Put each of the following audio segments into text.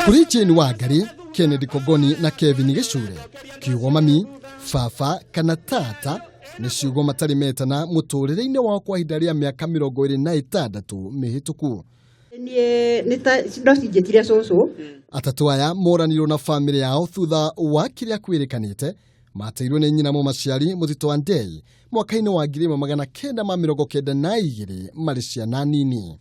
Kũrĩ Jane Wangari, Kennedy Kogoni na Kevin Gĩcure, kiugo mami, baba kana tata nĩ ciugo matarĩ metana mũtũrĩre-inĩ wao kwa ihinda rĩa mĩaka 26 mĩhĩtũku. Niĩ nĩ ta no cinjĩtire cũcũ. Atatũ aya moranirwo na famĩlĩ yao thutha wa kĩrĩa kwĩrĩkanĩte mateirwo nĩ nyina mũmaciari Mũtitũ wa Ndei mwaka-inĩ wa 1992 marĩ ciana nini.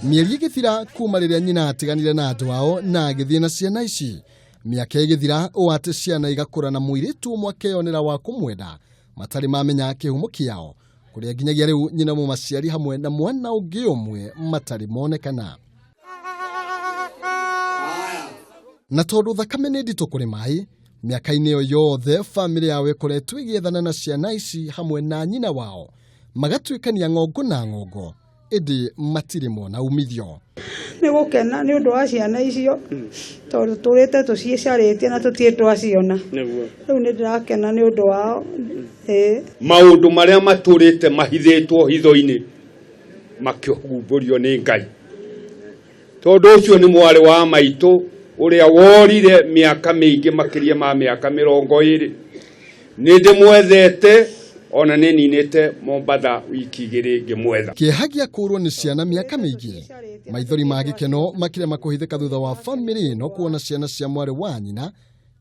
Mĩeri ĩgĩthira kuma rĩrĩa nyina atiganire na andũ ao na agĩthiĩ na ciana ici. Mĩaka ĩgĩthira ũũ atĩ ciana igakũra na mũirĩtu ũmwe akeyonera wa kũmwenda matarĩ mamenya kĩhumo kĩao, kũrĩa nginyagia rĩu nyina mũmaciari hamwe na mwana ũngĩ ũmwe matarĩ monekana. Na tondũ thakame nĩ nditũ kũrĩ maĩ, mĩaka-inĩ ĩyo yothe famĩlĩ yao ĩkoretwo ĩgĩethana na ciana ici hamwe na nyina wao, magatuĩkania ng'ongo na ng'ongo, ĩndĩ matirĩ mona umithio. Nĩ gũkena nĩ ũndũ wa ciana icio, tondũ tũrĩte tũciĩcarĩtie na tũtirĩ twaciona. Rĩu nĩ ndĩrakena nĩ ũndũ wao. Ĩĩ. Maũndũ marĩa matũrĩte mahithĩtwo hitho-inĩ makĩhumbũrio nĩ Ngai. Tondũ ũcio nĩ mwarĩ wa maitũ ũrĩa worire mĩaka mĩingĩ makĩria ma mĩaka 20. Nĩ ndĩmwethete ona nĩ ninĩte Mombatha wiki igĩrĩ ngĩmwetha. Kĩeha gĩa kũũrwo nĩ ciana mĩaka mĩingĩ, maithori ma gĩkeno makĩrema kũhithĩka thutha wa famĩlĩ ĩno kuona ciana cia mwarĩ wa nyina,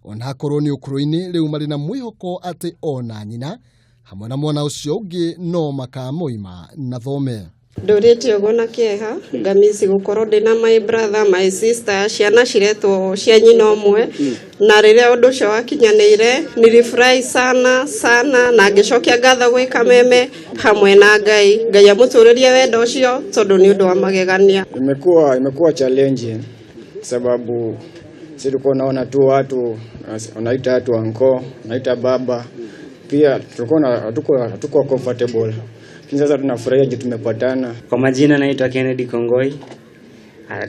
ona akorwo nĩ ũkũrũ-inĩ rĩu marĩ na mwĩhoko atĩ ona nyina hamwe na mwana ũcio ũngĩ no makamoima na thome. Ndũrĩte ũguo na kĩeha ngamisi gũkorwo ndĩna my brother, my sister, ciana ciretwo cia nyina ũmwe, na rĩrĩa ũndũ ũcio wakinyanĩire nilifurahi sana sana na ngĩcokia ngatho gwĩ Kameme hamwe na Ngai. Ngai amũtũrĩrie wendo ũcio tondũ nĩ ũndũ wa magegania. Imekuwa challenging sababu sisi tulikuwa naona tu watu wanaita watu uncle, wanaita baba, pia tulikuwa hatuko comfortable. Lakini sasa tunafurahia juu tumepatana. Kwa majina naitwa Kennedy Kongoi,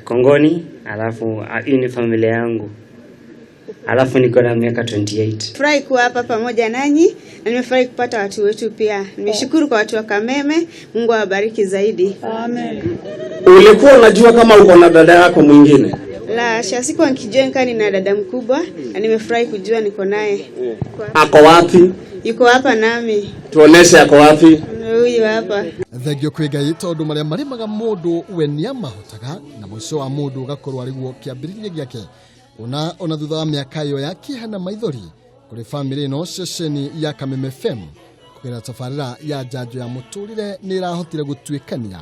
Kongoni, alafu hii ni familia yangu. Alafu niko na miaka 28. Furahi kuwa hapa pamoja nanyi na nimefurahi kupata watu wetu pia. Nimeshukuru kwa watu wa Kameme, Mungu awabariki zaidi. Amen. Ulikuwa unajua kama uko na dada yako mwingine? La, sikuwa nikijua nikaa nina dada mkubwa na nimefurahi kujua niko naye. Ako wapi? Yuko hapa nami. Tuoneshe ako wapi? Huyu hapa. Thengio kwĩ Ngai tondũ marĩa marĩmaga mũndũ we nĩamahotaga na mũico wa mũndũ ũgakorwo arĩguo kĩambĩrĩria gĩake. Ona thutha wa mĩaka ĩyo ya kĩeha na maithori kũrĩ famĩlĩ ĩno, ceceni ya Kameme FM kũgerera tabarĩra ya njanjo ya mũtũrĩre nĩ ĩrahotire gũtuĩkania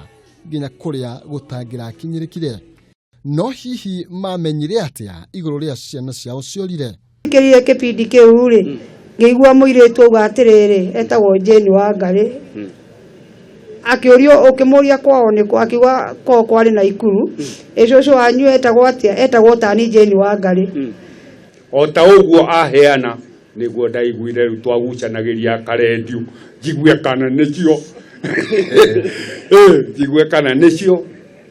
nginya kũrĩa gũtangĩrakinyĩrĩkire. No hihi mamenyire atĩa igũrũ rĩa ciana ciao ciorire? Kĩrire kĩbindi kĩu rĩ, ngĩigua mũirĩtu auga atĩrĩrĩ, etagwo Jane Wangari. Akĩũrio, ũkĩmũria kwao nĩkũ, akiuga kwao kwarĩ Naikuru. Ĩ cũcũ wanyu etagwo atĩa? Etagwo tani Jane Wangari. O ta ũguo aheana nĩguo ndaiguire rĩu twagucanagĩria karendio, njigue kana nĩcio. Njigue kana nĩcio,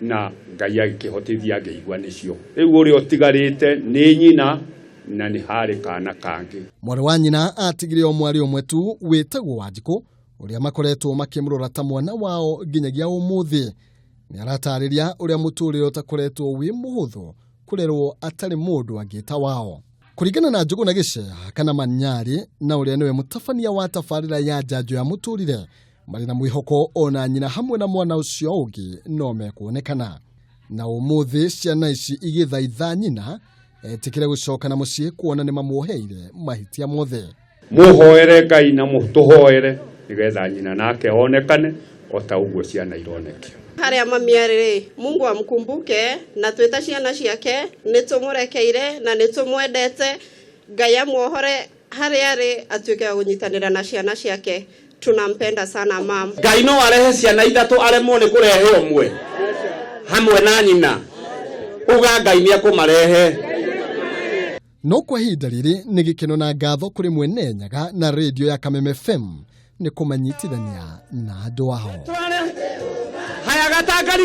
na Ngai agĩkĩhotithia ngĩigua nĩcio. Rĩu ũrĩa ũtigarĩte nĩ nyina na nĩ harĩ kana kangĩ. Mwarĩ wa nyina atigire o mwarĩ ũmwe tu wĩtagwo Wanjikũ, ũrĩa makoretwo makĩmũrora ta mwana wao nginyagia ũmũthĩ. Nĩ aratarĩria ũrĩa mũtũrĩre ũtakoretwo wĩ mũhũthũ kũrerwo atarĩ mũndũ angĩta wao. Kũringana na Njũgũna Gĩceha kana Manyarĩ, na ũrĩa nĩwe mũtabania wa tabarĩra ya njanjo ya mũtũrĩre, marĩ na mwĩhoko ona nyina hamwe na mwana ũcio ũngĩ no mekuonekana. Na ũmũthĩ ciana ici igĩthaitha nyina etĩkĩre gũcoka na mũciĩ kuona nĩ mamuoheire mahĩtia mothe. Mũhoere Ngai na mũtũhoere nĩgetha nyina nake onekane o ta ũguo ciana ironekio. Harĩa mami arĩ rĩ, Mungu amkumbuke na twĩta ciana ciake nĩ tũmũrekeire na nĩ tũmwendete. Ngai amuohore harĩa arĩ atuĩke wa kũnyitanĩra na ciana ciake. Tunampenda sana mam. Ngai no arehe ciana ithatũ aremwo nĩ kũrehe ũmwe hamwe na nyina. Uga Ngai nĩ ekũmarehe. No kwa ihinda rĩrĩ nĩ gĩkeno na ngatho kũrĩ mwene Nyaga na redio ya Kameme FM nĩ kũmanyitithania na andũ ao. Haya gatangarika.